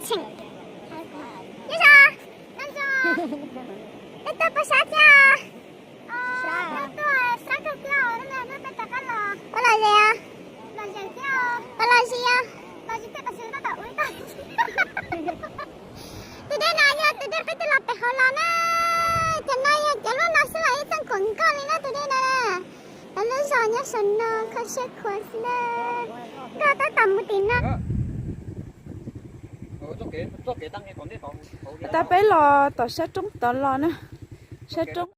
Nyob zoo, nyob zoo. Peb tuaj pab sab thiab. Peb tuaj sab kawg thiab, peb rov qab los. Pab los zes, los zes thiab. Pab los zes, los zes thiab, tab sis tab tom ua ib tag. Tus dej no yog tus dej peb twb los pem hauv los na. Cov no yog cov lub no xwb los ib txooj kaum nkoj li na tus dej no na. Lawv lub zos nyob saum no kho siab khuav xwb na. Nkoj tab tom mus tim no. Tab peb los tom sab roob tod los na. Sab roob.